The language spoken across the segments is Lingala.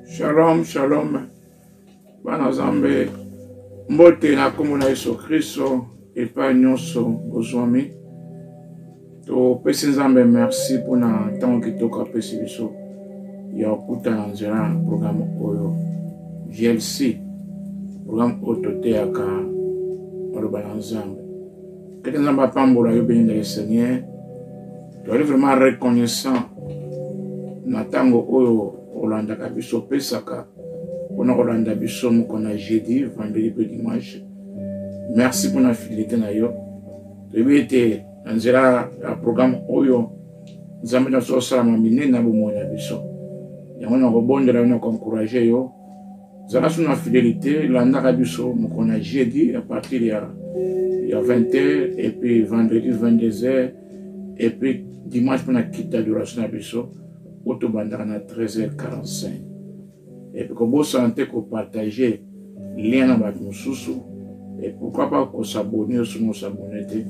Shalom, shalom. Bana Nzambe, mbote na nkombo na Yesu Kristo epai nyonso bozwami. Topesi Nzambe merci mpona ntango kitoko apesi biso ya kokutana nzela na programme oyo VLC, programme oyo toteyaka maloba na Nzambe. Kete Nzambe apambola yo beni le Seigneur. Tozali vraiment reconnaissant na ntango oyo olandaka biso, opesaka mpona kolanda biso moko na jeudi, vendredi mpe dimanche. Merci mpona fidelité na yo. Toyebi ete na nzela ya programme oyo Nzambe na biso osalama minene na bomoi na biso. Yango na kobondela yo na koencourage yo zala so na fidelité, landaka biso moko na jeudi à partir ya 20h et puis vendredi 22h et puis dimanche mpona kita adoration na biso oyo tobandaka na 13h45. Et puis kobosana te kopartage lien na bato mosusu et pourquoi pas kosabone soki osabone te,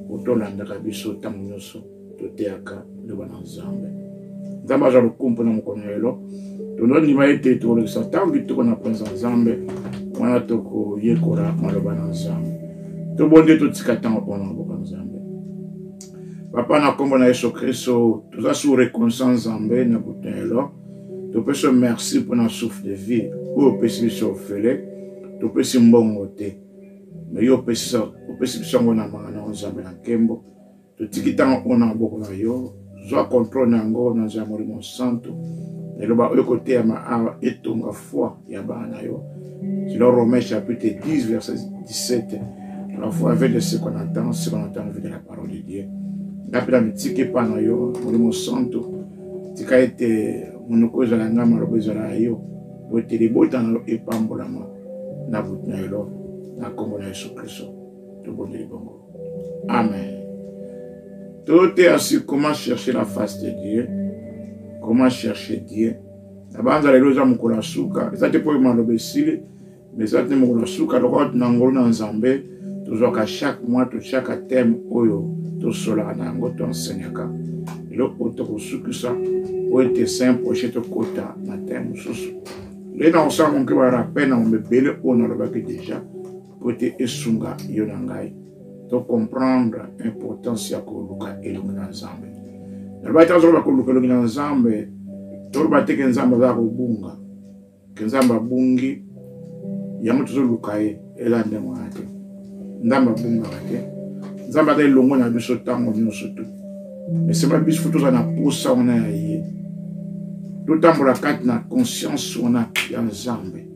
otolandaka biso ntango nyonso toteyaka liloba na Nzambe. Nzambe azwa lokumu mpona mokolo na lelo. Tondondima ete tokolekisa ntango kitoko na mpenza Nzambe wana tokoyekola maloba na Nzambe. Tobonde totika ntango mpona maboko ya Nzambe. Papa, na nkombo na Yesu Kristo, toza sous reconnaissance Nzambe na butu na lelo. Topesi yo merci mpona souffle de vie oyo opesi biso ofele. Topesi mbongo te, mais yo opesi biso yango na manga na Nzambe na nkembo. Totiki ntango oyo na maboko na yo, zwa contrôle na yango na nzela ya Molimo Santo. Eloba oyo koteyama awa etonga foi ya bana na yo. Selon Romains chapitre 10 verset 17, la foi vient de ce qu'on entend, ce qu'on entend vient de la parole de Dieu. Nga mpe na mitiki epa na yo, Molimo Santo, tika ete monoko ezala nga, maloba ezala ya yo, po ete libota na yo epambolama na butu na lelo, na nkombo na Yesu Kristo tobondeli bongo. Amen. Toteya sur comment chercher la face de Dieu, comment chercher Dieu. Na banza lelo eza mokolo ya suka, eza te mpo maloba esili, mais eza te mokolo ya suka. Lokola na ngolu na Nzambe tozwaka chaque mois, totiaka thème oyo tosolaka na yango, toenseignaka. Eloko oyo tokosukisa po ete saint prochain tokota na thème mosusu. Lelo nakosala moke ba rappel na mambo ebele oyo nalobaki déjà, po ete esunga yo na ngai to comprendre importance ya koluka elongi na Nzambe. Nalobaki te azoloba koluka elongi na Nzambe, toloba te ke Nzambe aza kobunga, ke Nzambe abungi, yango tozoluka ye. Eza ndenge wana te. Nzambe abungaka te. Nzambe aza elongo na biso ntango nyonso tu. Esema biso fo tozala na posa wana ya ye, totambola kati na conscience wana ya Nzambe,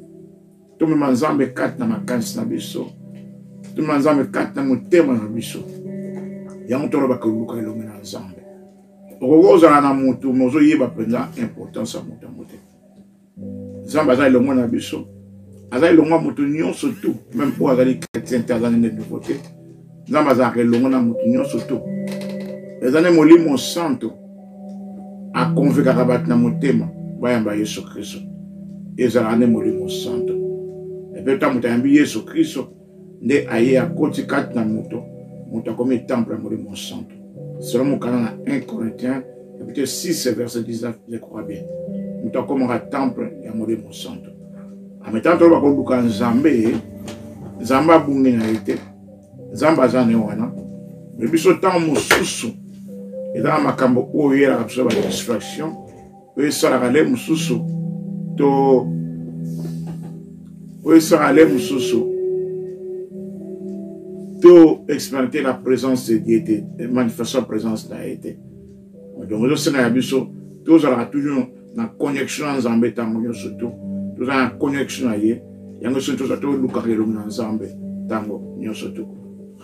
tomema Nzambe kati na makanisi na biso, tomema Nzambe kati na motema na biso. Yango toloba koluka elongi na Nzambe. Okoki kozala na motu me ozoyeba mpenza importance ya moto yango te. Nzambe aza elongo na biso, aza elongo ya moto nyonso tu, meme oyo azali chrétien te, aza nde nouveau te. Nzambe azalaka elongo na moto nyonso tu. Eza nde Molimo Santo akonvekaka bato na motema bayamba Yesu Kristo. Ezalaka nde Molimo Santo. Epe ntango moto ayambi Yesu Kristo, nde aye akoti kati na moto, moto akomi temple ya Molimo Santo. Selon mokanda na 1 Corinthiens chapitre 6 verset 19, je crois bien, moto akomaka temple ya Molimo Santo. Ametana toloba koluka Nzambe, Nzambe abungi na ye te, Nzambe aza ne wana. Me biso ntango mosusu eza na makambo oyo eyelaka biso ba distraction, oyo esalaka le mosusu to oyo esalaka le mosusu to expérimenter la présence de Dieu te, manifestation ya présence na ye te. Donc ezosenga ya biso tozalaka toujours na connexion na Nzambe ntango nyonso tu, tozala na connexion na ye. Yango soki tozala tolukaka elongi na Nzambe ntango nyonso tu.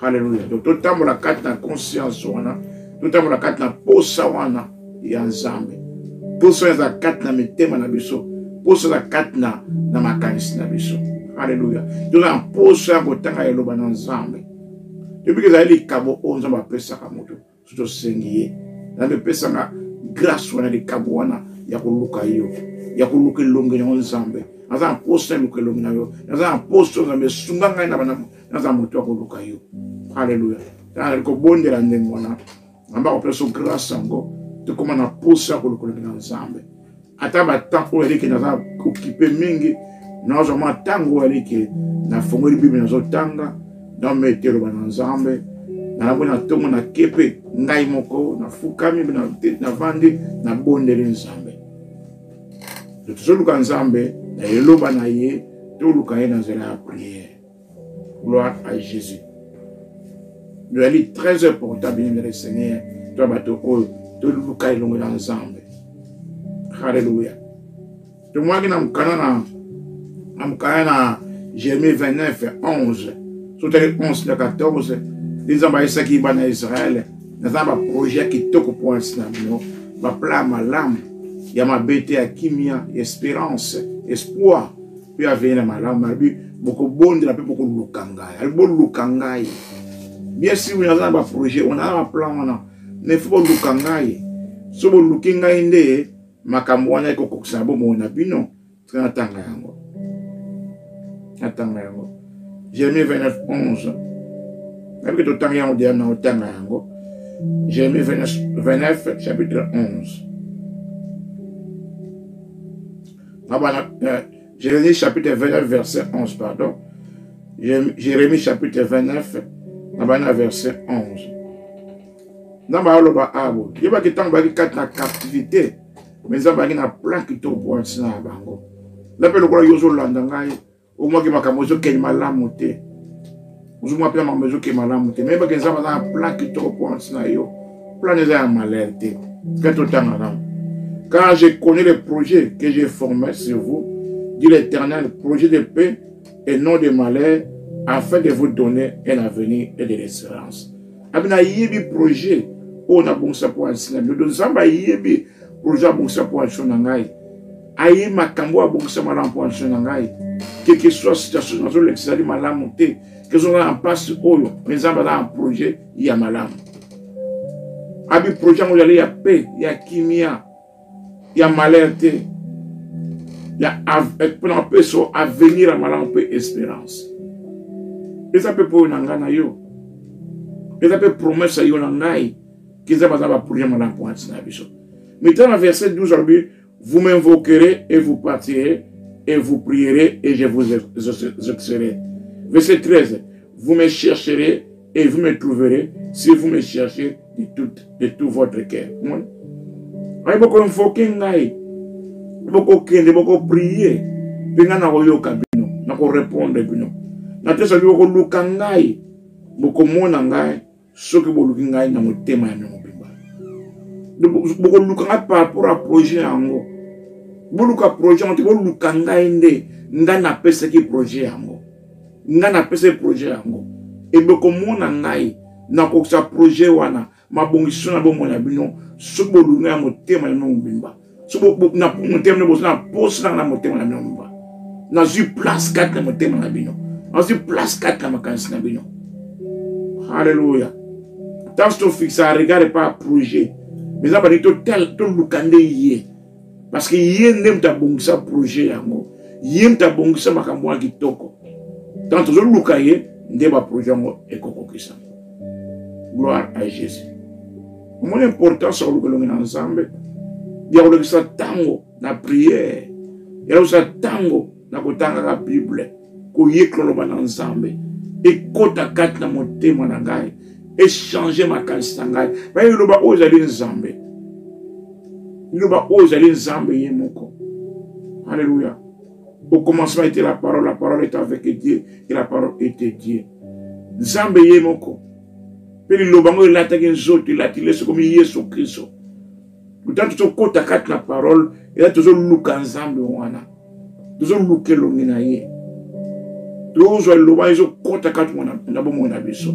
Haleluya. Donc totambola kati na conscience wana, totambola kati na posa wana ya Nzambe. Posa eza kati na mitema na biso, posa eza kati na makanisi na biso. Haleluya. Toza na posa ya kotanga eloba na Nzambe. Toyebi ezali likabo oyo Nzambe apesaka moto soki tosengi ye. Nzambe epesanga grâce wana, likabo wana ya koluka yo, ya koluka elongi na yo Nzambe. Naza na posa naluka elongi na yo. Naza na posa Nzambe sunga ngai na naza moto ya koluka yo. Alleluia. Nazali kobondela ndenge wana. Nzambe akopesa grâce yango tokóma na posa ya koluka elongi na Nzambe. Ata ba temps oyo eleki naza okipe mingi, nazwa mwa ntango oyo eleki nafongoli Bible nazotanga, namete eloba na Nzambe. Nalangwe na ntongo nake mpe ngai moko nafukami navandi nabondeli Nzambe. Tozoluka Nzambe na eloba na ye, toluka ye na nzela ya prière. Gloire à Jésus. Ezali très important bien le Seigneur, to bato oyo toluka elongo na Nzambe. Alléluia. Tomonaki na mokanda na na mokanda na Jérémie 29 11 sotali 11 na 14 nde Nzambe ayesaki bana ya Israele naza na baprojet ya kitoko mpo na bino bapla ya malamu ya mabe te ya kimia espérance espoir mpe avenir na malamu alobi bokobondela mpe bokoluka ngai alobi boluka ngai bien sûr naza na baprojet wana na baplan wana mais fo boluka ngai so boluki ngai nde makambo wana ekokokisa na bomoi na bino tika natanga yango natanga yango Jérémie 29 11 nabiki totanga yango deya na otanga yango Jérémie 29 chapitre 11 Abana, euh, Jérémie chapitre 29 verset 11 pardon Jérémie chapitre 29 abana verset 11 nzambe aloba abo yebaki ntango bayaki kati na captivité me nzambe ayaki na plan kitoko mpo na ntina ya bango na mpe lokola yo ozolanda ngai omwaki makambo ezokende malamu te ozomwa mpe makambo ezokende malamu te meyebaki nzambe aza na plan kitoko mpo na ntina yo plan eza ya malheur te tika totanga nano car je connais les projets que j'ai formés sur vous dit l'éternel projet de paix et non de malheur afin de vous donner un avenir et de l'espérance abi nayebi projet oyo nabongisa mpo na ntina bino nzambe ayebi projet abongisa mpo na ntina na ngai aye makambo oyo abongisa malamu mpo na ntina na ngai keke soit situation nazolekisa ezali malamu te kezonga na mpasi oyo me nzambe aza na projet ya malamu abi projet yango ezali ya paix ya kimia ya malheur te ya mpona kopesa yo avenir ya malamu mpe esperance eza mpe mpo na ngai na yo eza mpe promesse ya yo na ngai ke nzambe aza baprojet malamu mpo na ntina ya biso mitana na verset 12 alobi vous m'invoquerez et vous partirez et vous prierez et je vous exaucerai verset 13 vous me chercherez et vous me trouverez si vous me cherchez de tout, de tout votre cœur moni ayi bokoinvoke ngai bokokende bokoprie mpe ngai nakoyoka bino nakorepondre bino natesa bino bokoluka ngai bokomona ngai soki boluki ngai na motema ya bino mobimba bokoluka ngai par rapport ya projet yango boluka projet yango te boluka ngai nde ngai napesaki projet yango ngai napesaki projet yango ebokomona ngai nakokisa projet wana mabongiso na bomoi na bino soki bolingi ya motema na bino mobimba soki na motema bino boza na posa nanga na motema na bino mobimba nazwi place kati na motema na bino nazwi place kati na makanisi na bino halleluya ntango tofixa regard epa projet mais eza balingi toluka nde ye parce que ye nde moto abongisa projet yango ye moto abongisa makambo wana kitoko ntango tozoluka ye nde baprojet yango ekokokisa gloire à jésus omoni importance ya koluka elongi na nzambe ya kolekisa ntango na priere ya kolekisa ntango na kotangaka bible koyekola loba na nzambe ekota kati na motema na ngai echange makanisi na ngai baye liloba oyo ezali nzambe liloba oyo ezali nzambe ye moko alleluya au commencement était la parole la parole était avec dieu et la parole était dieu nzambe ye moko mpe liloba yango elataki nzoto elati leso ekomi yesu kristo ntango tozokota kati na parole eza tozoluka nzambe wana tozoluka elongi na ye tozwa liloba ezokota kati na bomoi na biso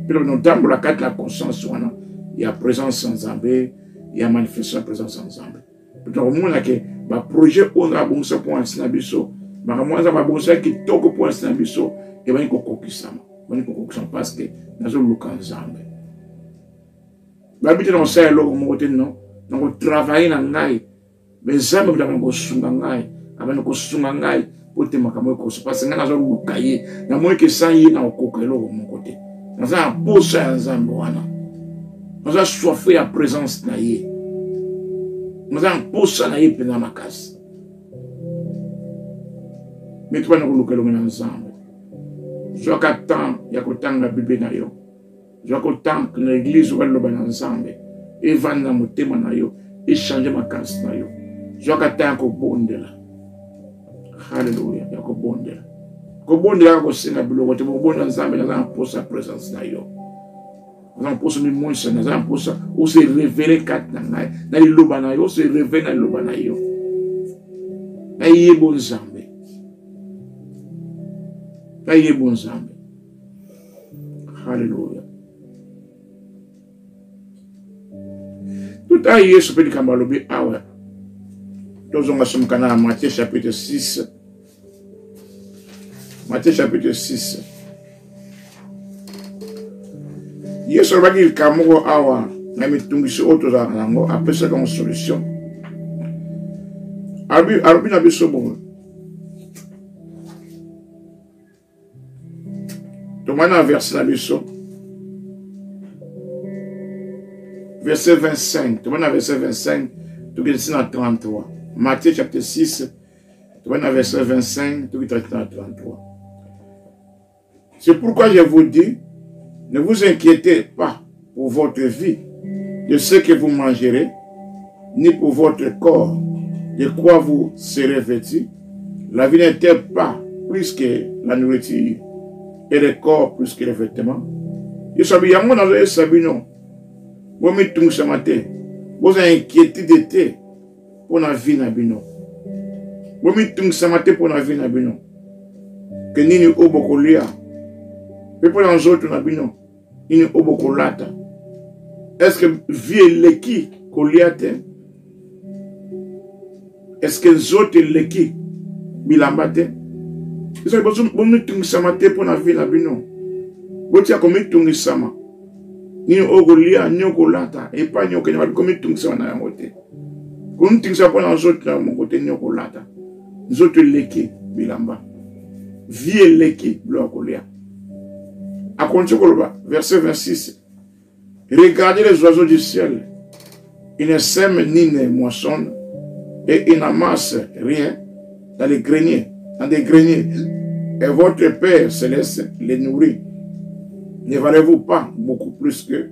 mpe totambola kati na conscience wana ya présence ya nzambe ya manifestation ya présence ya nzambe mpe tokomona ke baprojet oyo nzambe abongisa mpo na nsi na biso makambo wana nzambe abongisa kitoko mpo na nsi na biso ebandi kokokisama ebandi kokokisama parce que nazoluka nzambe bayebi te na kosala eloko moko te no na kotravaille na ngai. Me Nzambe moto abanda kosunga ngai, abanda kosunga ngai mpo te makambo ekosa. Parce ngai nazoluka ye, namoni ke sans ye nakokoka eloko moko te. Naza na posa ya Nzambe wana, naza soif ya présence na ye, naza na posa na ye mpenza makasi. Me tobanda koluka elongi na Nzambe. Zwaka temps ya kotanga Biblia na yo. Zwaka temps na eglise oka liloba na Nzambe evanda na motema na yo, echange makanisi na yo. Zwaka temps ya kobondela. Haleluya, ya kobondela. Kobondela kaka kosenga biloko te, kobondela Nzambe, naza na mposa ya presence na yo. Naza na mposa mimonisa, naza na mposa ose revele kati na ngai, na liloba na yo, ose revele na liloba na yo. Nayebo Nzambe. Nayebo Nzambe. Haleluya. Tuta Yesu mpe likambo alobi awa. Tozonga somoka na Matthieu chapitre 6. Matthieu chapitre 6. Yesu alobaki likambo moko awa na mitungisi oyo tozalaka na yango, apesaka yango solution. Alobi na biso boye tomoni na verset na biso verset 25 tomoni na verset 25 tokende ti na 33 Matthieu chapitre 6 tomoni na verset 25 tokende ti na 33. C'est pourquoi je vous dis, ne vous inquiétez pas pour votre vie, de ce que vous mangerez, ni pour votre corps, de quoi vous serez vêtus. La vie n'est-elle pas plus que la nourriture et le corps plus que les vêtements? Yesu abi yango nazoyesa bino, bomitungisama te, bozala inquiétude te mpo na vie na bino, bomitungisama te mpo na vie na bino, ke nini oyo bokolia, mpe mpo na nzoto na bino nini oyo bokolata. Est-ce que vie eleki kolia te? Est-ce que nzoto eleki bilamba te? Ezali bomitungisama te mpo na vie na bino, botia komitungisama nini oyo kolia, nini okolata, epai nini okende, babi komitungisama na yango te. Komitungisama mpo na nzoto na yo moko te, nini okolata. Nzoto eleki bilamba, vie eleki biloko ya kolia. Akonti koloba verset 26, regardez les oiseaux du ciel, ils ne sèment ni ne moissonnent et ils n'amassent rien dans les greniers, dans des greniers, et votre Père céleste les nourrit. Ne valez-vous pas beaucoup plus que?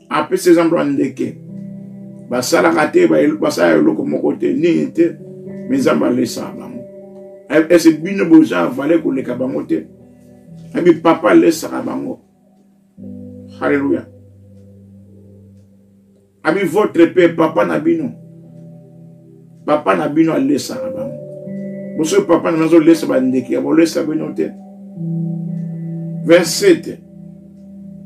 Apesi exemple ya ndeke, basalaka te, basala eloko moko te, nini te, me Nzambe alesaka bango. Ese bino boza avale koleka bango te? Abi papa alesaka bango. Haleluya. Abi votre père, papa na bino, papa na bino alesaka bango. Bosoki papa na bino azolesa bandeke, akolesa bino te. 27.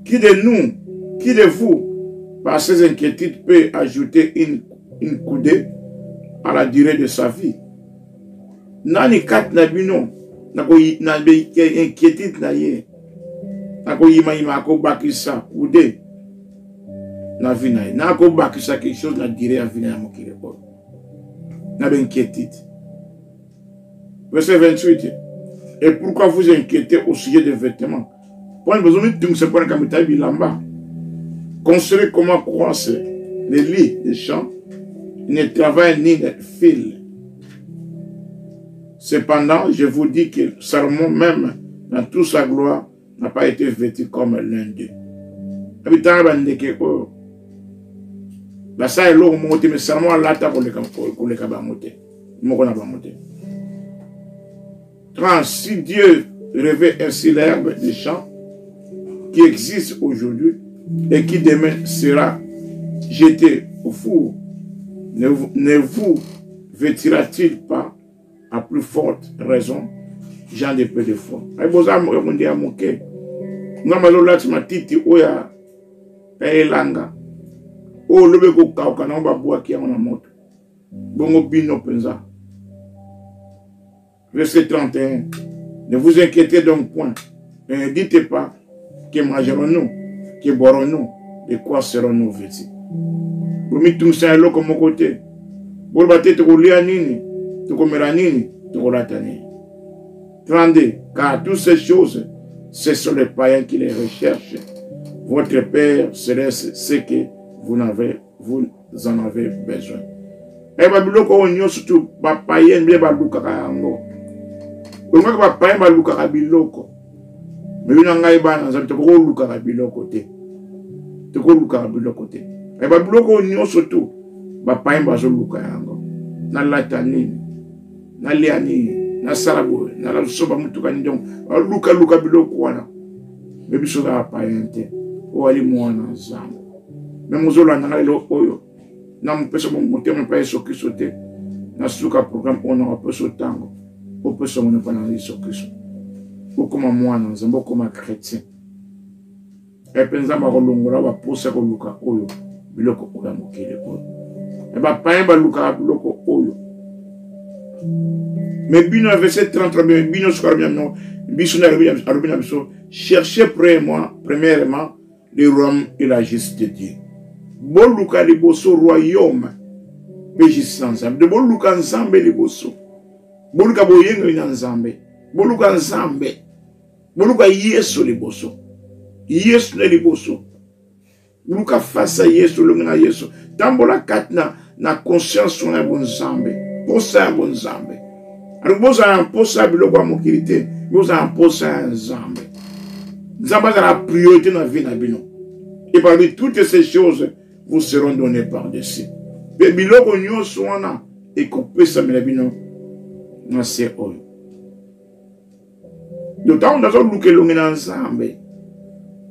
Qui de nous, qui de vous, par ses inquiétudes, peut ajouter une coudée à la durée de sa vie? Nani kati na bino na inquiétude na ye, na koyimayima, akobakisa coudée na vie na ye, na akobakisa quelque chose na durée ya vie na ya mokili oyo na bainquiétude? Verset 28. Et pourquoi vous inquiétez au sujet des vêtements? Point besoin de tout pour la bilamba. Considérez comment croissent les lits des champs, ils ne travaillent ni ne filent. Cependant, je vous dis que Salomon même, dans toute sa gloire, n'a pas été vêtu comme l'un d'eux. Abitanga bandeke oyo basala eloko moko te, mais Salomon alata koleka bango te, moko na bango te. 30. Si Dieu revêt ainsi l'herbe des champs qui existe aujourd'hui et qui demain sera jetée au four, ne vous vêtira-t-il pas à plus forte raison, gens de peu de foi? Ayi boza mokonzi ya moke, nga mazolati matiti oyo ya elanga oyo lobi ekokauka nango, babwaki yango na moto, bongo bino mpenza. Verset 31. Ne vous inquiétez donc point. Et ne dites pas que mangerons-nous, que boirons-nous, de quoi serons-nous vêtus. Bomitungisa eloko moko te. Boloba te tokolia nini, tokomela nini, tokolata nini. 32. Car toutes ces choses, ce sont les païens qui les recherchent. Votre Père céleste sait que vous, n'avez, vous en avez besoin. E babiloko oyo nyonso tu bapayen nde balukaka yango. Olingaka bapayen balukaka biloko. Me yo na ngai bana Nzambe tokokolukaka biloko te. Tokolukaka biloko te. E babiloko oyo nyonso tu bapayen bazoluka yango. Nalata nini? Nalia nini? Nasala boye? Nalasoba motuka nini? Donc balukaluka biloko wana. Me biso oza bapayen te. Oyo ali mwana Nzambe. Meme ozolanda ngai lelo oyo namopesa motema epai Yesu Kristo te. Na suka programme oyo nakopesa ntango opesa yango epai na Yesu Kristo. Okoma mwana Nzambe, okoma chrétien. Epe Nzambe akolongola baposa ya koluka oyo biloko oyo ya mokili oyo. Me bapayen balukaka biloko oyo. Me bino na verset 33, me bino soki alobi na bino, biso nde alobi na biso, cherchez premièrement, premièrement le royaume et la justice de Dieu. Boluka liboso royaume mpe justice na Nzambe. De boluka Nzambe liboso. Boluka boyengeli na Nzambe. Boluka Nzambe. Boluka Yesu liboso. Yesu nde liboso. Luka face ya Yesu, olongi na Yesu. Tambola kati na, na conscience wana ya bonzambe, mposa ya bonzambe. Alors bozala na mposa ya biloko ya mokili te, bozala na mposa ya Nzambe. Nzambe azala priorité na vie na bino. Et parmi toutes ces choses, vous seront données par-dessus. Mpe biloko nyonso wana ekopesamela bino na se oyo. Donc ntango nazoluka elongi na Nzambe,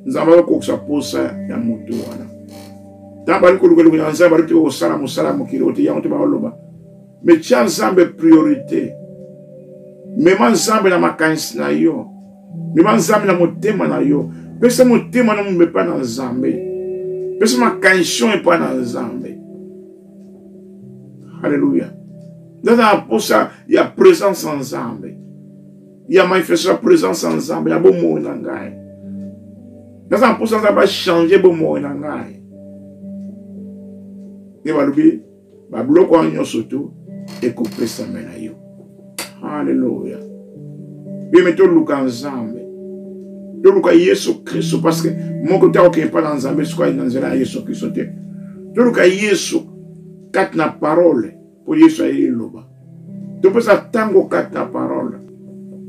Nzambe akokokisa mposa ya moto wana. Ntango bali koluka elongi na Nzambe, bali te kosala mosala ya mokili oyo te, yango te bakoloba. Mais tia Nzambe priorité. Mema Nzambe na makanisi na yo. Mema Nzambe na motema na yo. Pesa motema na mombe epai na Nzambe. Pesa makanisi epai na Nzambe. Alléluia. Naza na mposa ya présence ya Nzambe. Ya manifestation ya présence ya Nzambe na bomoi na ngai. Naza na mposa Nzambe achange bomoi na ngai. Nde balobi babiloko wana nyonso tu ekopesamela yo. Alléluia. Bien toluka Nzambe. Toluka Yesu Kristo parce que moko te akokende mpa na Nzambe soki na nzela ya Yesu Kristo te. Toluka Yesu kati na parole mpo Yesu aye liloba. Topesa ntango kati na parole.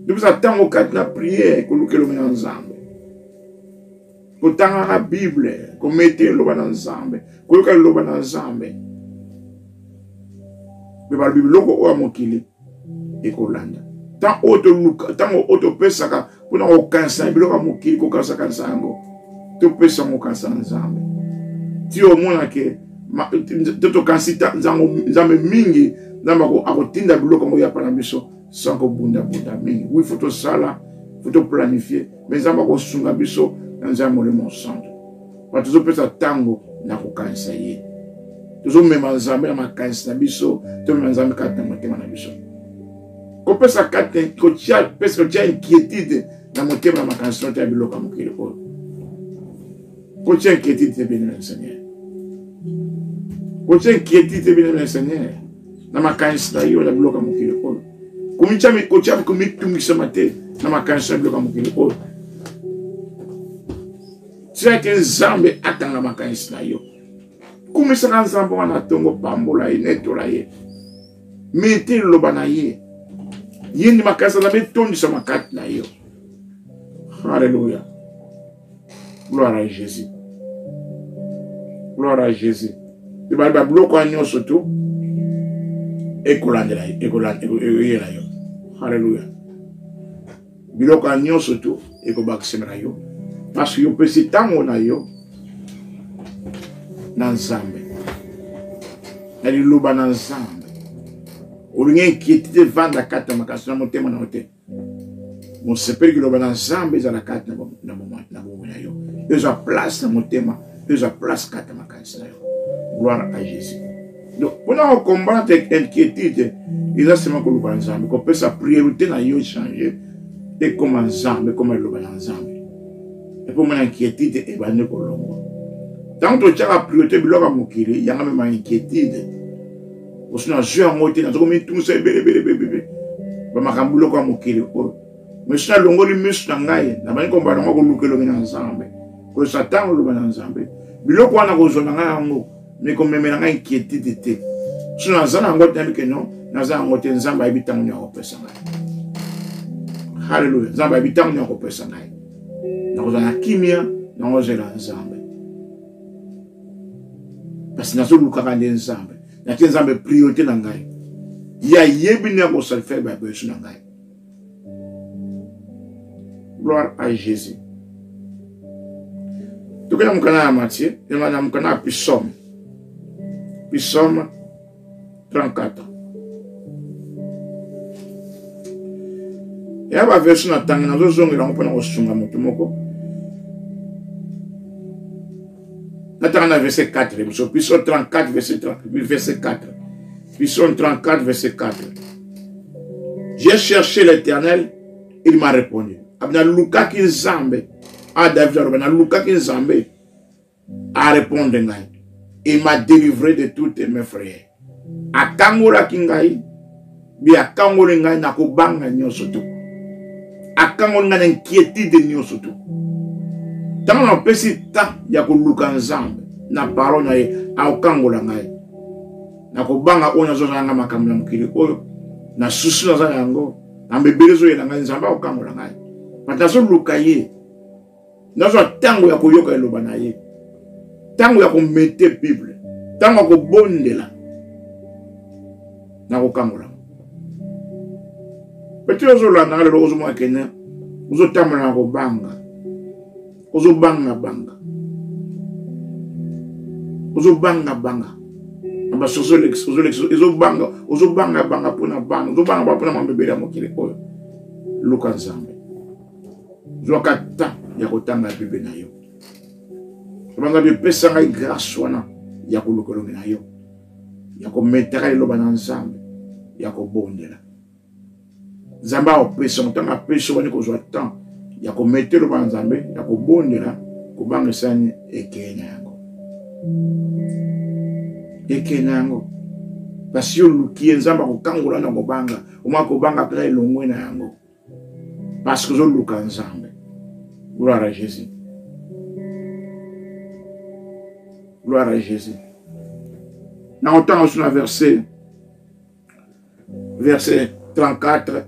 Topesa ntango kati na prière koluka elongi na Nzambe. Kotangaka Bible, komete liloba na Nzambe, koyoka liloba na Nzambe. Mpe balobi biloko oyo ya mokili ekolanda. Ntango oyo toluka, ntango oyo topesaka mpona kokanisa biloko ya mokili, kokanisa-kanisa yango, topesa yango kanisa Nzambe. Ti omona ke to tokanisi Nzambe mingi, Nzambe akotinda biloko yango yapa na biso sans kobundabunda mingi. Oui, faut tosala, faut toplanifier, mais Nzambe akosunga biso na nzela ya Molimo Santo. Bato tozopesa ntango na kokanisa ye. Tozomema Nzambe na makanisi na biso, tomema Nzambe kati na motema na biso. Kopesa kati kotia pesa kotia inquiétude na motema na makanisi na ya biloko ya mokili oyo. Kotia inquiétude te bien aimé Seigneur. Kotia inquiétude te bien aimé Seigneur na makanisi na yo na biloko ya mokili oyo. Komitia kotia komitungisama te na makanisi na biloko ya mokili oyo. Tika ete Nzambe akanga makanisi na yo. Kumisaka Nzambe wana ntongo, pambola ye, netola ye. Mete liloba na ye. Ye nde makanisi ya Nzambe etondisama kati na yo. Alléluia. Gloire à Jésus. Gloire à Jésus. Ebali ba biloko ya nyonso tu ekolandela ekoyela yo. Alléluia. Biloko ya nyonso tu ekobakisemela yo parce que yo opesi ntango na yo na Nzambe, na liloba na Nzambe. Olingi inquiétude evanda kati na makasi na motema na yo te. Mosepeli liloba na Nzambe ezala kati na bomoi na yo, ezwa place na motema, ezwa place kati na makanisi na yo. Gloire à Jésus. Donc mpona kocombattre inquiétude eza sema koluka Nzambe, kopesa priorité na yo change ekoma Nzambe, ekoma liloba na Nzambe. Epo mona inquiétude ebandi kolongwa. Ntango totyaka priorité biloko ya mokili, yango mema inquiétude. Osi nazwi yango te, naza komitungisa ebele ebele ebele bamakambo biloko ya mokili oyo. Mais soki nalongoli miso na ngai, nabandi kombala yango koluka elongi na Nzambe, kozwa ntango oloba na Nzambe, biloko wana kozwa na ngai yango mais komemela ngai inquiétude te. Soki naza na yango te, nayebi ke non, naza yango te, Nzambe ayebi ntango nini akopesa ngai. Haleluya, Nzambe ayebi ntango nini akopesa ngai. Nakozala na kimia, nakozela Nzambe. Parce nazolukaka nde Nzambe. Natie Nzambe priorité na ngai. Ye ayebi nde akosatisfaire ba besoin na ngai. Gloire à Jésus. Tokenda mokanda ya Matthieu, na mokanda ya Psaume. Psaume 34. Ya ba version na tanga nazozongela yango mpona kosunga moto moko. Natanga na verset 4, biso Psaume 34 verset 30, verset 4. Psaume 34 verset 4. J'ai cherché l'Éternel, il m'a répondu. Nalukaki Nzambe. Ah David aloba nalukaki Nzambe. A répondre ngai. Il m'a délivré de toutes mes frayeurs. Akangolaki ngai, bi akangoli ngai na kobanga nyonso to. Akangoli ngai na inquiétude nyonso to. Ntango napesi temps ya koluka Nzambe na parole na ye, akokangola ngai. Na kobanga oyo nazozala ngai makambo na mokili oyo, na susu naza na yango, na mebele ezoyela ngai, Nzambe akokangola ngai. Bato nazoluka ye. Nazwa ntango ya koyoka eloba na ye, ntango ya komete Bible, ntango ya kobondela, nakokangola. Pete ozolanda nga lelo, ozomona kene ozotambola na kobanga, ozobangabanga, ozobangabanga na basoso ezobanga, ozobangabanga mpona bana, ozobangabanga mpona mamebele ya mokili oyo. Luka Nzambe. Zwaka temps ya kotanga Bible na yo. Banga bipesa ngai grâce wana ya koluka elongi na yo, ya kometaka liloba na Nzambe, ya kobondela. Nzambe akopesa ntango apesi wani kozwa temps ya komete liloba na Nzambe, ya kobondela, kobanga esani ekei na yango, ekei na yango. Kasi yo oluki ye, Nzambe akokangola na kobanga, omwa kobanga mpenza elongwe na yango. Parce que ozoluka Nzambe. Gloire à Jésus. Gloire à Jésus. Na otanga sur na verset verset 34,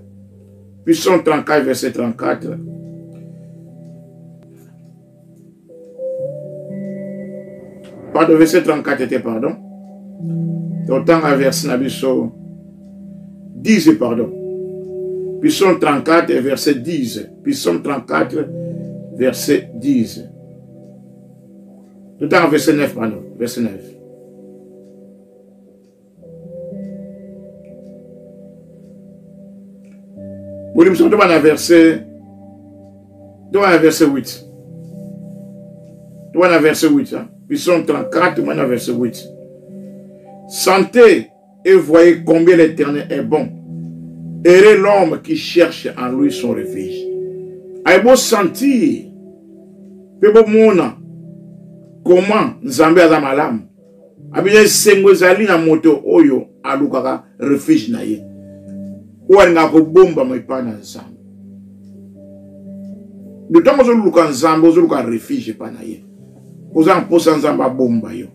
puis 134 verset 34. Pardon, verset 34 était pardon. Totanga verset na biso 10 pardon. Psaume 34 verset 10. Psaume 34 verset 10. Totanga verset 9 pardon, verset 9. Bolimisa toba na verset toba na verset 8. Toba na verset 8 hein. Psaume 34 toba na verset 8. Sentez et voyez combien l'Éternel est bon. Heureux l'homme qui cherche en lui son refuge. Aye bo sentir pe bomona comment Nzambe aza malamu. Abina esengo ezali na moto oyo alukaka refuge na ye, oyo alingaka kobombama epai na Nzambe. Ntango ozoluka Nzambe, ozoluka refuge epai na ye, oza na mposa Nzambe abomba yo.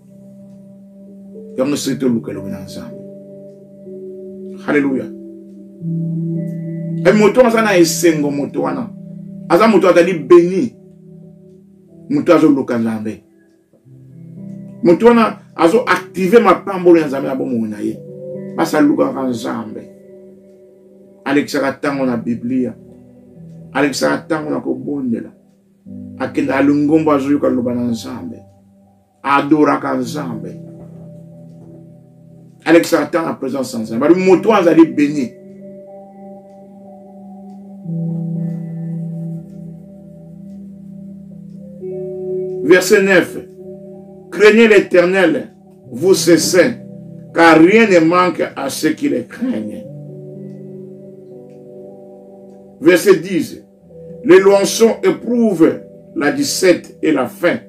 Yango soki toluka elongi na Nzambe. Haleluya. E moto aza na esengo, moto wana aza moto azali beni, moto azoluka Nzambe. Moto wana azo active mapambolo ya Nzambe na bomoi na ye. Basi alukaka Nzambe, alekisaka ntango na Biblia, alekisaka ntango na kobondela, akendaka lingomba, azoyoka liloba na Nzambe, adoraka Nzambe, alekisaka ntango na présence ya Nzambe. Balobi moto wana azali beni. Verset 9. Craignez l'Éternel, vous ses saints, car rien ne manque à ceux qui le craignent. Verset 10. Les loinçons éprouvent la 17 et la faim,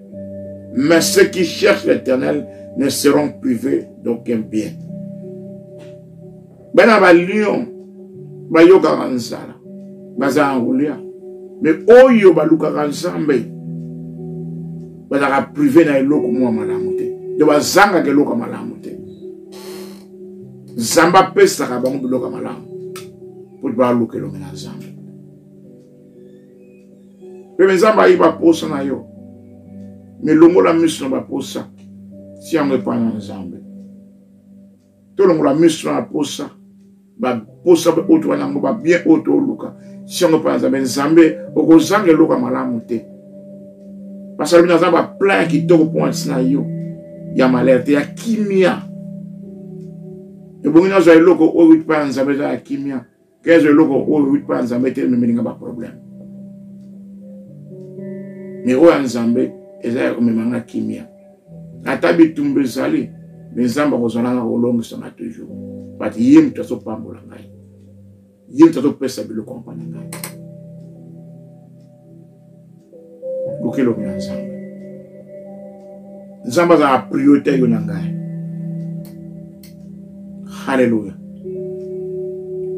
mais ceux qui cherchent l'Éternel ne seront privés d'aucun bien. Bana ba lion bayokaka nzala, bazalaka kolia. Me oyo balukaka Nzambe bazalaka prive na eloko mwa malamu te. Donc bazangaka eloko ya malamu te. Nzambe apesaka bango biloko ya malamu mpo baluka elongi na Nzambe. Mpe Nzambe ayebi baposa na yo, me longola miso na baposa, tia yango epai na Nzambe. Tolongola miso na baposa, baposa oyo toza na yango, babien oyo toluka, tia yango epai na Nzambe. Nzambe okozanga eloko ya malamu te. Basalobi naza baplan ya kitoko mpo na ntina yo ya malheur te, ya kimia. Ebongi nazwa eloko oyo epai ya Nzambe eza ya kimia. Kezo eloko oyo euti mpa ya Nzambe te ememeli nga baproblème. Me oyo ya Nzambe eza ya komema nga kimia. Ata bitumba ezali, me Nzambe akozala nga kolongisa nga toujours. But ye moto azopambola ngai. Ye moto azopesa biloko mpa na ngai. Luka elongi na Nzambe. Nzambe azala priorité yo na ngai. Haleluya.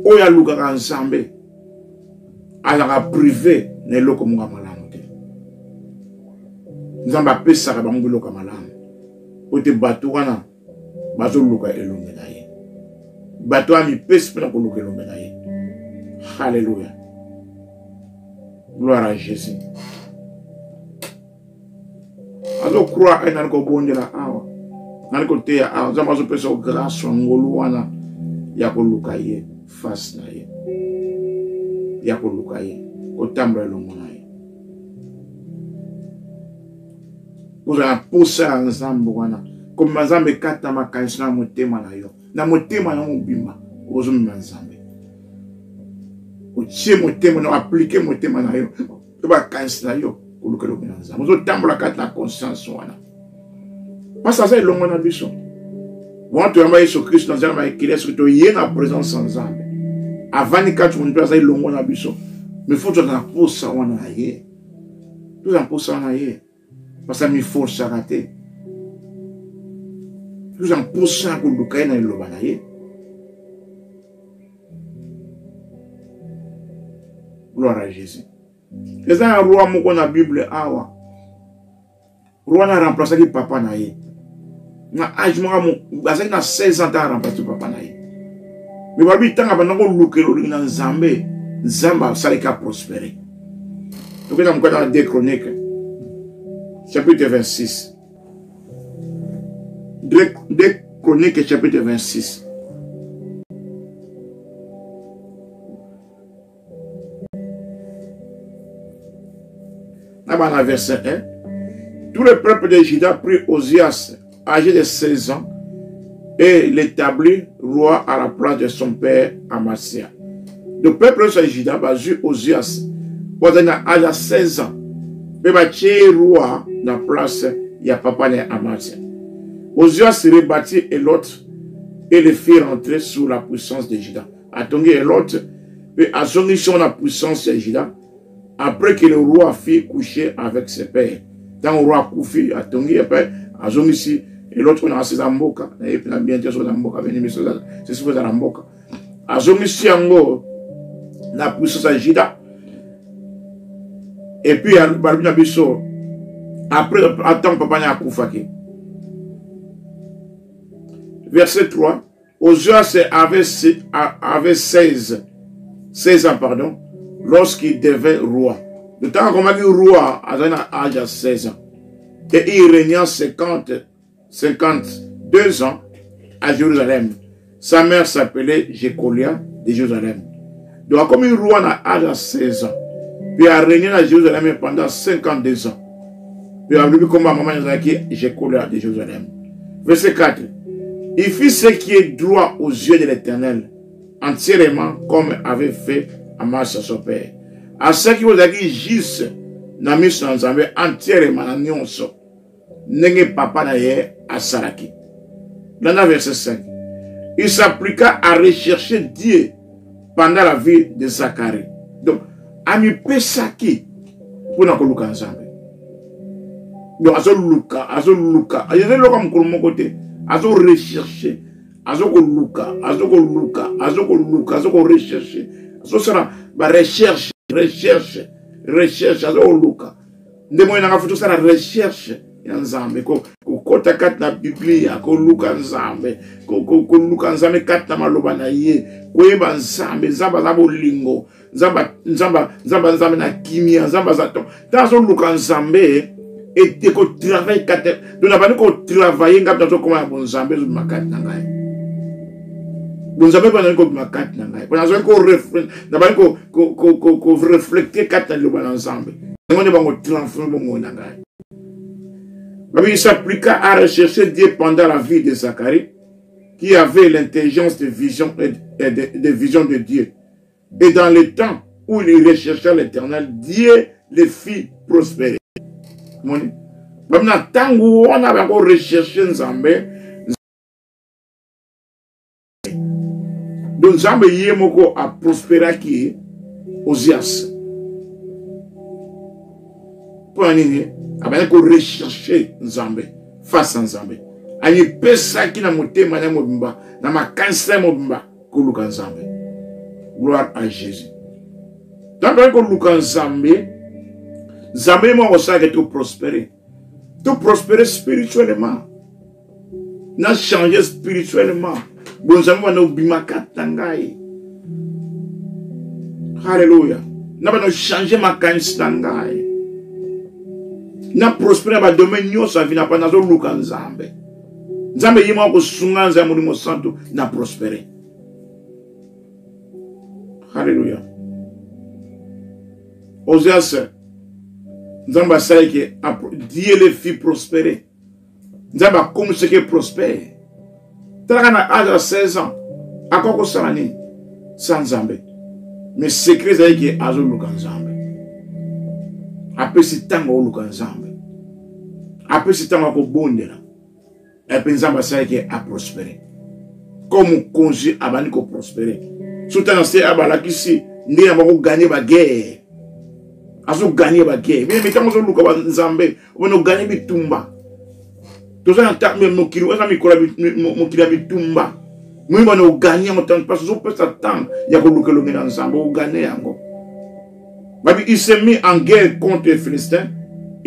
Oyo alukaka Nzambe azalaka privé na eloko moko ya malamu te. Nzambe apesaka bango biloko ya malamu po te bato wana bazoluka elongi na ye. Bato wana mipesi mpona koluka elongi na ye. Haleluya. Gloire à Jésus. Azo croire eh, nani kobondela awa, nani koteya awa. Nzambe azopesa yo grâce ya ngolu wana ya koluka ye face na ye, ya koluka ye, kotambola elongo na ye, kozala na posa ya Nzambe wana, komema Nzambe kati na makanisi na motema na yo, na motema na mobimba ozomema Nzambe, otie motema na aplike motema na yo to bakanisi na yo koluka elongi na Nzambe, ozotambola kati na conscience wana. Mpasi aza elongo na biso wana toyamba Yesu Kristo na nzela na ekele, soki toye na présence ya Nzambe avandi kati mpe aza elongo na biso, mais faut tozala na posa wana na ye, tozala na posa wana na ye, parce amiforsaka te, tozala na posa ya koluka ye na liloba na ye. Gloire à Jésus. Eza na roi moko na Bible awa. Roi na remplaçaki papa na ye. Na âge moko azalaki na 16 ans ta remplacer papa na ye. Mais balobi ntango abanda koluka elongi na Nzambe, Nzambe asalaki a prospérer. Tokenda mokanda na 2 Chroniques chapitre 26. 2 Chroniques chapitre 26. Na verset 1. Tout le peuple de Juda prit Ozias, âgé de 16 ans, et l'établit roi à la place de son père Amasia. Le peuple de Juda bazwi Ozias, âgé de 16 ans, et batie roi na place ya papa na Amasia. Ozias rebâtit Elot et le fit rentrer sous la puissance de Juda. Atongi Elot et azongisi na puissance ya Juda après que le roi fit coucher avec ses pères. Tant roi akufi atongi epe azongisi Elot oyo nasi eza mboka nayebi na bien te soki eza mboka beni miso sesi eza na mboka azongisi yango na puissance ya Juda. Et puis balobi na biso après attends papa na akufaki. Verset 3, Ozias avait 16 ans, pardon, lorsqu'il devint roi. Le temps qu'on m'a dit roi, à un âge de 16 ans. Et il régna 52 ans à Jérusalem. Sa mère s'appelait Jécolia de Jérusalem. Donc, comme il roi à âge de 16 ans, puis a régné à Jérusalem pendant 52 ans. Puis a vu comme maman Jécolia de Jérusalem. Verset 4. Il fit ce qui est droit aux yeux de l'Éternel, entièrement comme avait fait Amasia son père. À ce qui vous a dit juste, na miso na Nzambe entièrement na nyonso ndenge papa na ye asalaki. Dans le verset 5, il s'appliqua à rechercher Dieu pendant la vie de Zacharie. Donc, amipesaki mpona koluka Nzambe. Donc, azoluka, azoluka. Azoluka mokolo moko te. Azo rechercher. Azokoluka, azokoluka, azokoluka, azokorecherche, azosala barecherche, recherche, recherche, azokoluka. Nde moi nanga futu osala recherche ya Nzambe, kokota kati na Biblia, koluka Nzambe, koluka Nzambe kati na maloba na ye, koyeba Nzambe. Nzambe aza bolingo, Nzambe, Nzambe, Nzambe, Nzambe na kimia, Nzambe aza to. Ntango azoluka Nzambe, ete kotravaille kati, donc nabandi kotravaille ngai nazokoma na bonzambe ezobima kati na ngai. Bonzambe mpe nazali kobima kati na ngai, mpo nazali nabandi koreflecte kati na liloba na Nzambe. Yango nde bango transforme bomoi na ngai. Babi, il s'appliqua à rechercher Dieu pendant la vie de Zacharie, qui avait l'intelligence de vision et de vision de Dieu. Et dans le temps où il rechercha l'Éternel, Dieu le fit prospérer. Moni, babi na ntango wana bango recherche Nzambe, donc Nzambe ye moko aprosperaki ye Ozias. Mpo na nini abandaki korecherche Nzambe, face ya Nzambe, amipesaki na motema na ye mobimba, na makanisi na ye mobimba koluka Nzambe. Gloire à Jésus. Ntango toyaki koluka Nzambe, Nzambe ye moko akosalaka to prospérer, to prospérer spirituellement, na changer spirituellement. Bonzambe bana obima kati na ngai. Alléluia. Na bana changer makanisi na ngai. Na prospérer na ba domaine nyonso ya vie na pa nazoluka Nzambe. Nzambe ye moko akosunga Nzambe Molimo Santu na prospérer. Alléluia. Ozias, Nzambe asalaki Dieu le fit prospérer. Nzambe akomisaki ye prospère. Talaka na age ya 16 ans, akoki kosala nini sans Nzambe? Mais secret ezali ke azoluka Nzambe. Apesi ntango akoluka Nzambe. Apesi ntango akobondela. Epe Nzambe asalaki ye aprospere. Comme mokonzi abandi koprospere. Soki na se abalakisi ndenge na bango gagner ba guerre. Azo gagner ba guerre. Mais ntango ozoluka ba Nzambe, obanda oganye bitumba. Toza na ntango mokili oza mikolo mokili ya bitumba. Moyi bana oganye yango ntango parce ozopesa ntango ya koluka elongi na Nzambe, oganye yango. Babi, il s'est mis en guerre contre les Philistins.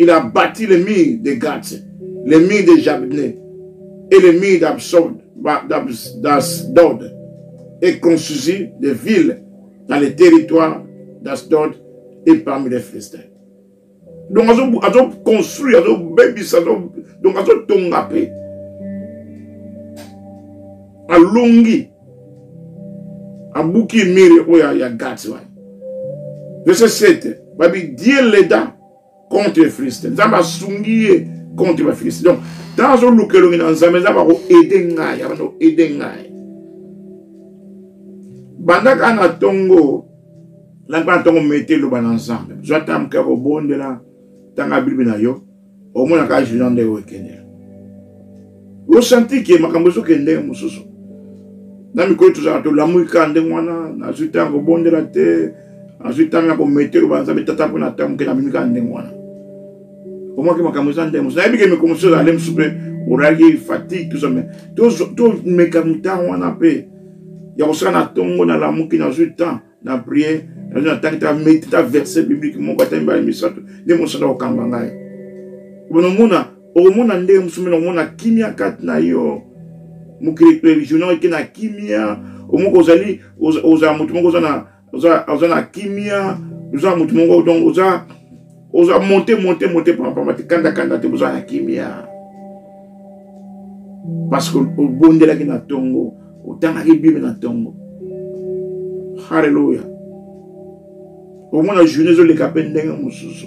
Il a bâti les murs de Gath, les murs de Jabné et les murs d'Asdod et construisit des villes dans les territoires d'Asdod et parmi les Philistins. Donc, azo construire, azo bebisa, donc azo tonga pe. Alongi. Abuki mire oyo ya Gath wana. Verset 7, babi Dieu l'aida contre les Philistins. Nzambe asungi ye contre ba Philistins. Donc, ntango azoluka elongi na Nzambe, Nzambe akoaide ngai, abanda koaide ngai. Banda kaka na ntongo, lamba na ntongo mete eloba na Nzambe. Zwa ntango moke ya kobondela, tanga Bible na yo, omona kaka journée ndenge okendela. Osanti ke makambo ezokende ndenge mosusu. Na mikolo tozalaka tolamuki kaka ndenge wana, nazwi ntango kobondela te, nazwi ntango ya komete loba Nzambe tata mpo na ntango moke nabimi kaka ndenge wana. Omwaki makambo eza ndenge mosusu. Nayebi ke mikolo mosusu ezali mosusu mpe olaki fatigue tout ça, mais tomeka ntango wana mpe ya kosala na ntongo nalamuki nazwi temps na prière, nazwi na ntango ta mete ta verset biblique moko ata mibale misato nde mosantu akokamba ngai. Okomona, okomona ndenge mosusu mpe okomona kimia kati na yo. Mokili mpe journée eke na kimia, omoko ozali ozala moto moko oza na oza oza na kimia, oza moto moko donc oza oza monte monte monte pamba te, kanda kanda te, oza na kimia parce que obondelaki na tongo, otangaki Bible na tongo. Hallelujah. Omona journée ezoleka mpe ndenge mosusu.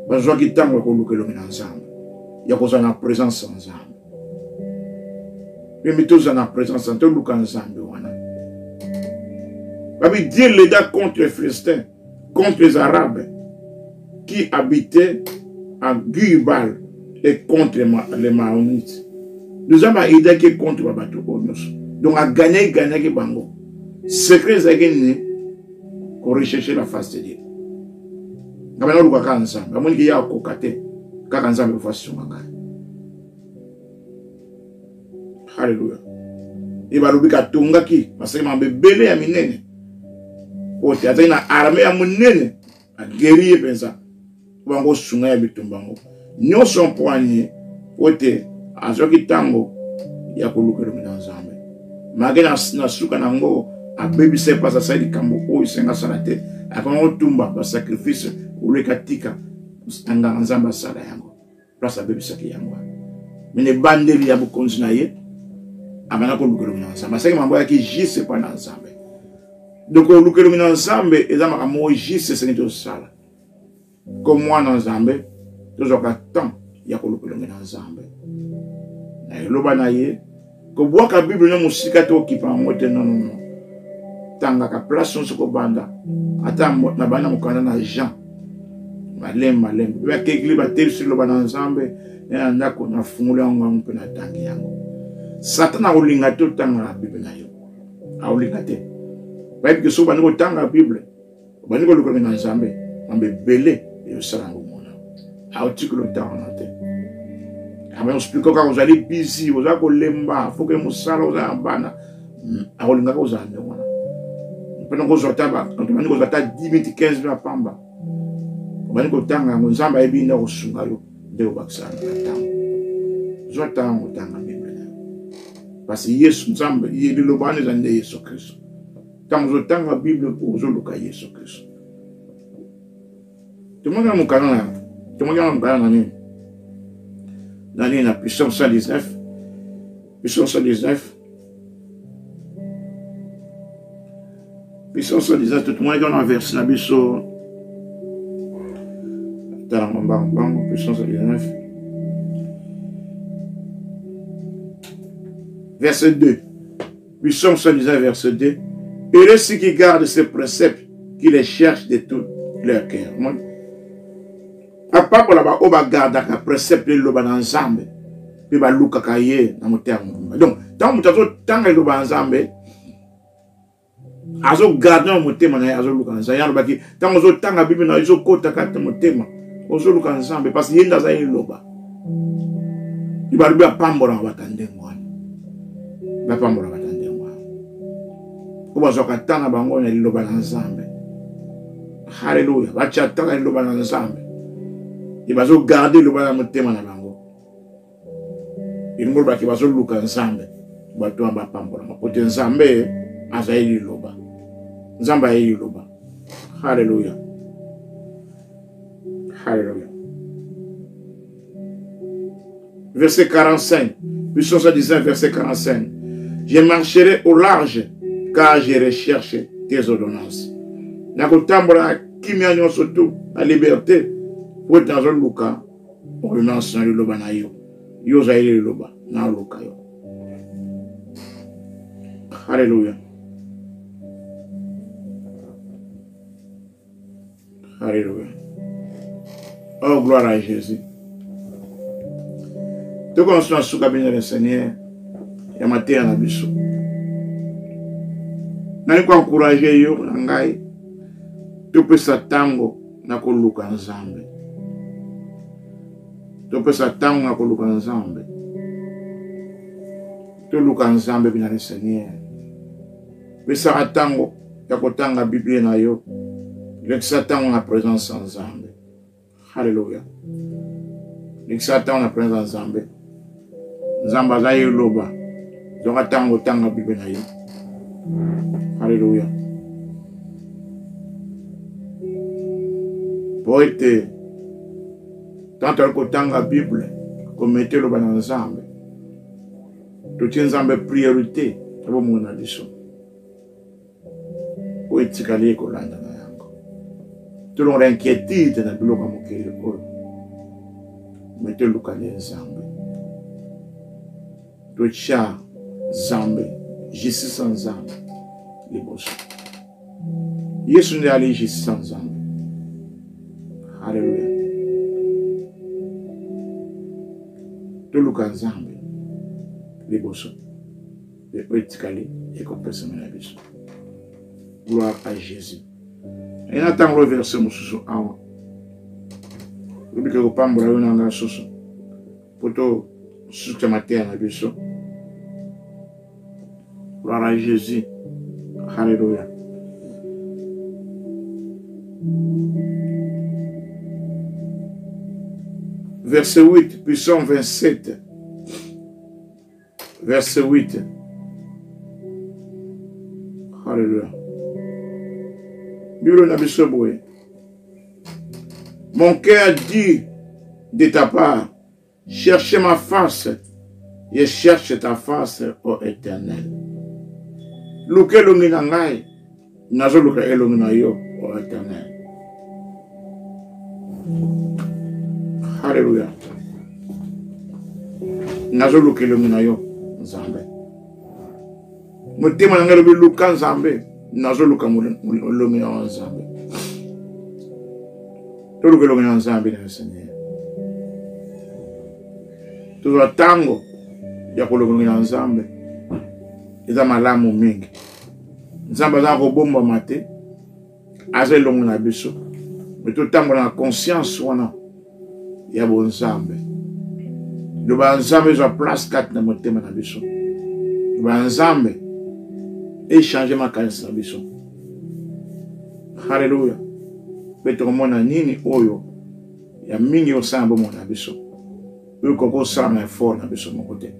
Bazwaki ntango ya koluka elongi na Nzambe, ya kozala na présence ya Nzambe. Mpe tozala na présence ya toluka Nzambe wana. Babi Dieu l'aida contre les Philistins, contre les Arabes qui habitaient à Guibal et contre les Maonites. Nous avons aidé contre bato oyo nyonso. Donc a gagné, gagné bango. Secret ezalaki nini? Ko rechercher la face de Dieu. Nga bana luka kaka Nzambe. Amoni ke ya koka te. Kaka Nzambe ko asunga ngai. Haleluya. Ye balobi katongaki basalaki makambo ebele ya minene oyo te azali na arme ya monene ageri ye mpenza bango osunga ya bitumba yango nyonso mpo anye po ete azwaki ntango ya koluka elongi na nzambe make na suka na yango abebisa ye mpasi asali likambo oyo esenga asala te akonga kotumba basacrifice oleka tika nganga nzambe asala yango place abebisaki yango wana me na ebandeli ya bokonzi na ye abanda koluka elongi na nzambe asalaki makambo ayaki juste epai na nzambe donc koluka elongi na nzambe eza makambo moko juste esengi tosala ko mwana nzambe tozwaka temps ya koluka elongi na nzambe na eloba na ye kobwaka bible na mosika te okipa yango te nonono tangaka place nyonso kobanda ata na banda mokanda na jean malembe malembe mpe bakekili batelisi liloba na nzambe na ndako nafungoli yango yango mpe natangi yango satana akolinga te otanga bible na yo akolinga te bayebi ke soki obandi kotanga bible obandi koluka na nzambe mambo ebele eyosala yango mona aotikolo ntango na te abaexplike kaka ozali busy oza kolemba foke mosala oza na bana hmm, akolingaka ozala ndenge wana mpona kozwa ata obandi kozwa ata 10 minutes 15 minutes pamba obandi kotanga yango nzambe ayebi nde akosunga yo nde obakisaka na ntango zwa ntango otanga bible na yo parce yesu nzambe ye liloba wana eza nde yesu kristo ntango ozotanga bible ozoluka yesu kristo tomoni na mokanda na tomoni na mokanda na nini na nini na puissance 119 puissance 119 puissance 119 tomonaki wana verse na biso tala yango mbangu mbangu puissance 119 verset 2 Psaume 119, verset 2. Heureux ceux qui gardent ses préceptes, qui les cherchent de tout leur cœur. Apambola baoyo bagardaka précepte liloba na Nzambe mpe balukaka ye na motema mobimba. Donc, ntango moto azotanga liloba ya Nzambe, azogarde na motema na ye, azoluka Nzambe. Ye alobaki, ntango ozotanga Bible na yo, ezokota kati na motema, ozoluka Nzambe parce que ye nde aza ye liloba. Balobi apambolaka bato ya ndenge wana. Bapambolaka bato ya ndenge wana. Oyo bazwaka ntango na bango na liloba na Nzambe. Haleluya, batya ntango na liloba na Nzambe. E bazogarde liloba na motema na bango. Elingi olobaki bazoluka Nzambe. Bato wana bapambolama po te Nzambe azali liloba. Nzambe ayei liloba. Haleluya. Haleluya. Verset 45. Psaume 119, verset 45. Je marcherai au large, car je recherche tes ordonnances. Nakotambola na kimia nyonso tu na liberté po ete nazoluka ordonnance na liloba na yo. Yo ozali liloba, naluka yo. Haleluya. Alléluia. Oh, gloire à Jésus. tokomi na suka bino le seigneur ya mateya na biso nali koencourage yo na ngai topesa ntango na koluka nzambe topesa ntango na koluka nzambe toluka nzambe bina le seigneur Pesaka ntango ya kotanga Biblia na yo. Lekisa ntango na presence ya Nzambe. Haleluya. Lekisa ntango na presence ya Nzambe. Nzambe aza ye loba. Zonga ntango otanga Biblia na yo. Haleluya. Mpo ete ntango tozali kotanga Bible, komete eloba na Nzambe. Totie Nzambe priorite na bomoi na biso. Oyo etikali ekolanda na yango. Tolongola inquiétude na biloko ya mokili oyo. Me toluka nde Nzambe. Totya Nzambe, justice ya Nzambe liboso. Yesu nde ali justice ya Nzambe. Haleluya. Toluka Nzambe liboso mpe oyo etikali ekopesama na biso. Gloire à Jésus. Ena ntango oyo verse mosusu awa obika kopambola yo na ngai susu mpo tosukisa mateya na biso. Gloire à Jésus. Alléluia. Verset 8, puis 127. Verset 8. Alléluia. Bible na biso boye. Mon cœur dit de ta part, cherchez ma face, je cherche ta face, ô Éternel. Luka elongi na ngai, nazoluka elongi na yo, ô Éternel. Alléluia. Nazoluka elongi na yo, Nzambe. Motema na ngai elobi luka Nzambe, nazoluka elongi na yo, Nzambe. Toluka elongi na Nzambe na Seigneur. Tozwa ntango ya koluka elongi na Nzambe. Eza malamu mingi. Nzambe aza kobombama te. Aza elongo na biso. Me totambola na conscience wana ya bonzambe. Liloba ya Nzambe ezwa place kati na motema na biso. Liloba ya Nzambe echange makanisi na biso. Haleluya. Mpe tokomona nini oyo ya mingi osala bomoi na biso. Oyo ekoki kosala na effort na biso moko te.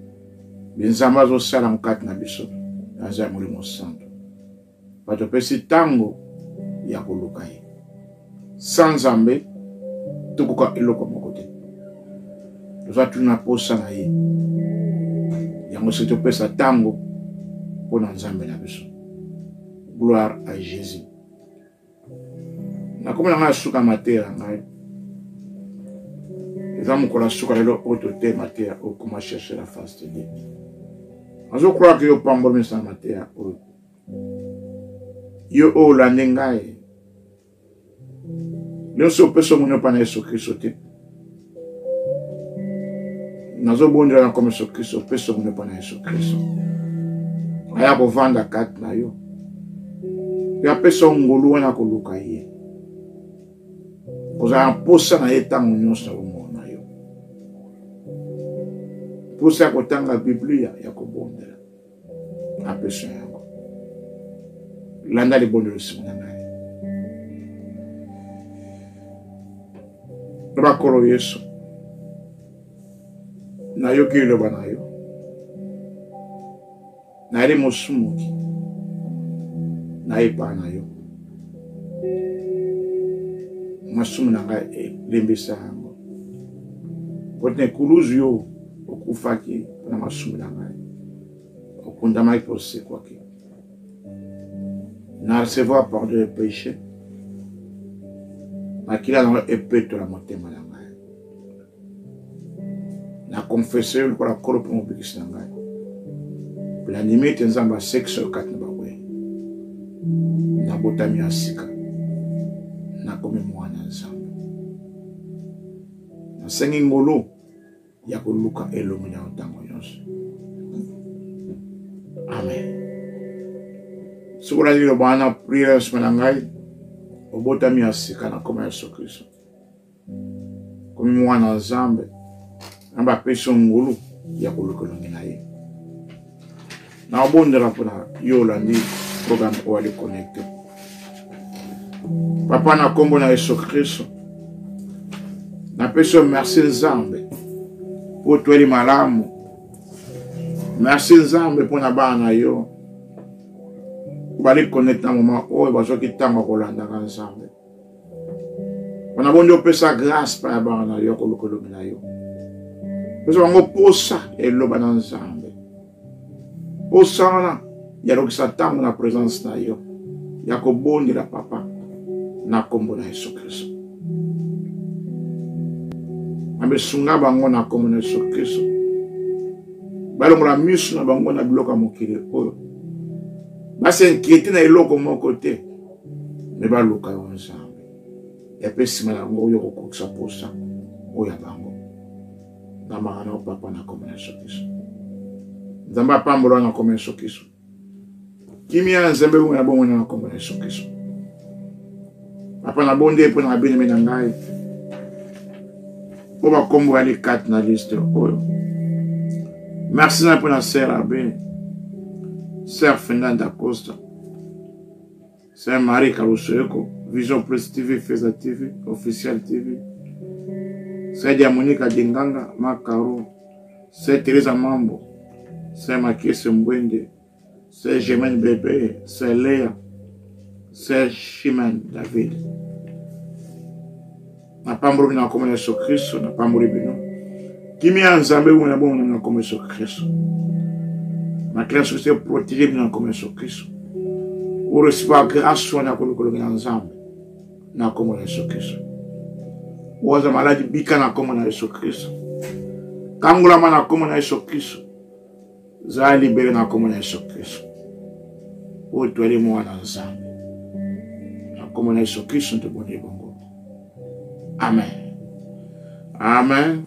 Nzambe azosala mokati na biso na nzela ya Molimo Santo. Bato apesi ntango ya koluka ye. Sans Nzambe tokoka eloko moko te. Toza tuna posa na ye. Yango soki topesa ntango mpo na Nzambe na biso. Gloire à Jésus. Nakomi na ngai suka mateya na ngai. Eza mokolo ya suka lelo oyo tote mateya oyo comment chercher la face de Dieu. Nazo croire que yo pambolami na mateya oyo. Yo oyo olandi ngai nyonso opesa omoni opa na Yesu Kristo te. Nazobondela na kombo Yesu Kristo, opesa omoni opa na Yesu Kristo. Aya kovanda kati na yo. Mpe apesa yo ngolu wana koluka ye. Kozala na mposa na ye ntango nyonso na bomoi na yo. Mposa ya kotanga Biblia, ya kobondela. Apesa yango. Landa libondelo nsima na ngai. Loba Nkolo Yesu, nayoki liloba na yo, nayali mosumuki, nayepa na yo, masumu na ngai elembisa yango, po ete na ekuluzu yo okufaki mpo na masumu na ngai, okundamaki mpe osekwaki. Na recevoir pardon ya péché, makila na yo epetola motema na ngai. Na confesse yo lokola Nkolo mpe mobikisi na ngai. Mpe nandimi ete Nzambe asekisa yo kati na bawei. Nabotami ya sika, nakomi mwana ya Nzambe. Nasengi ngolu ya koluka elongi na yo ntango nyonso. Amen. Soki olandi liloba wana, priere nsima na ngai, obotami ya sika na nkombo ya Yesu Kristo, komi mwana ya Nzambe, Nzambe apesi yo ngolu ya koluka elongi na ye. Naobondela mpona yo olandi programme oyo ali connecte. Papa, na nkombo na Yesu Kristo, napesi yo merci Nzambe mpo otweli malamu. Merci Nzambe mpo na bana na yo bali connecte na moment oyo bazwaki ntango ya kolandaka Nzambe. Wana bondi opesa grâce pa ya bana na yo koluka elongi na yo. Pesa bango posa ya eloba na Nzambe. Posa wana ya lokisa ntango na présence na yo ya kobondela papa na kombo na Yesu Kristo. Nzambe sunga bango na kombo na Yesu Kristo. Balongola miso na bango na biloko ya mokili oyo. Basinquiete na eloko moko te. Me baluka yo Nzambe. Epe nsima na yango oyo okokokisa posa oyo ya bango. Ngamaka na yo papa na kombo na Yesu Kristo. Nzambe apambola na kombo na Yesu Kristo. Kimia ya Nzambe ebongo na bongo na kombo na Yesu Kristo. Papa na bonde mpo na bien-aimé na ngai. Mpo bakombo ya likati na liste oyo. Merci na mpo na sœur Abe. Sœur Fernanda Costa, Sœur Marie Kalusoyeko, Vision Plus TV, Feza TV, Officiel TV, Sœur Diamonika Dinganga, Makaro, Sœur Teresa Mambo, Sœur Makiese Mbwende, Sœur Germaine Bébé, Sœur Léa, Sœur Chimène David. Napamboli bino na nkombo na Yesu Kristo, napamboli bino. Kimia ya Nzambe ebongo na bongo na nkombo ya Yesu Kristo. Makila Yesu Kristo eprotege bino na nkombo ya Yesu Kristo. Orecevoir grâce wana ya kolokoloka na Nzambe na nkombo na Yesu Kristo. Oza maladi bika na nkombo na Yesu Kristo. Kangolama na nkombo na Yesu Kristo. Zala libere na nkombo na Yesu Kristo. Oyo toyali mwana Nzambe. Na nkombo na Yesu Kristo tobondeli bongo. Amen. Amen.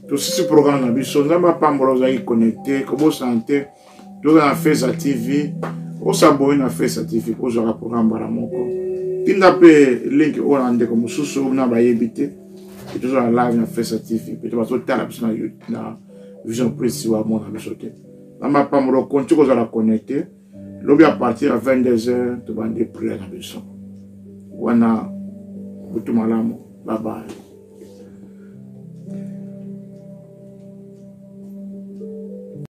Tosisi programme na biso. Nzambe apambola ozalaki connecte, kobosana te. Toza na Feza TV. Osabone na Feza TV mpo ozwaka programme mbala moko. Tinda mpe link oyo na ndeko mosusu oyo na bayebi te. Tozala live na Feza TV mpe bazotala biso na, na Vision Plus bamona biso te. Nzambe apambola okonti kozala connecte. Lobi à partir ya 22h tobandi prière na biso. Wana butu malamu. Bye bye.